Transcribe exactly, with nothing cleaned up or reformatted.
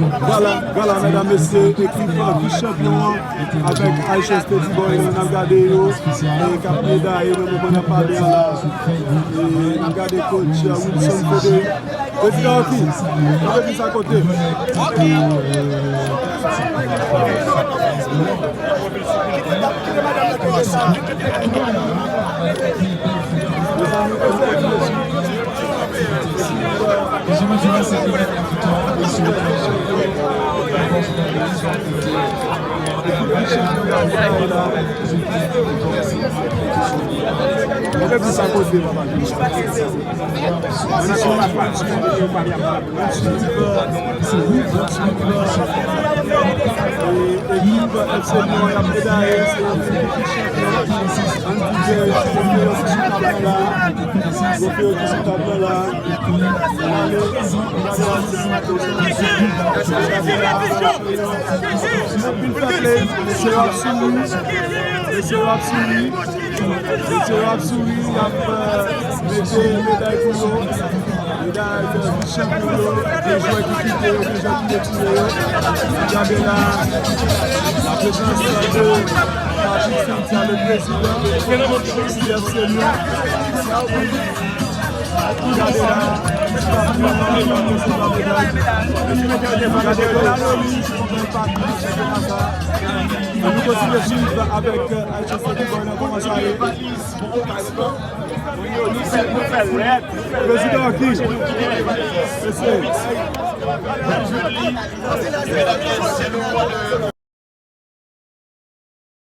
Vwala, vwala, medam, mesye, ekip, euh, vis chanpyon an avèk Aisha Steady Boy, n ap gade yo, e k ap medaye nan moman n ap pale an la. E n ap gade coach, euh, Wilson Frederick. Prezidan Rocky, Rocky sa kote. Ekip F C Lyon y ap medaye, se yon ekip ki chanpyon. Ann di ke se yon ekip ki chanpyon la. Gwo Feo ki sou tab la. Anpil fè play, mesye yo ap souri. Mesye yo ap souri. Mesye yo ap souri, y ap, euh, mete meday pou yo. Meday, euh, vis chanpyon yo. De jwè ki kite yo, de jwè ki retire yo. Gade la, la prezans de Patrick Cynthia, le président du F C Lyon. Ann kontinye swiv avèk, euh, Aisha Steady Boy nan kòman sa ye. Prezidan Rocky. Mesye.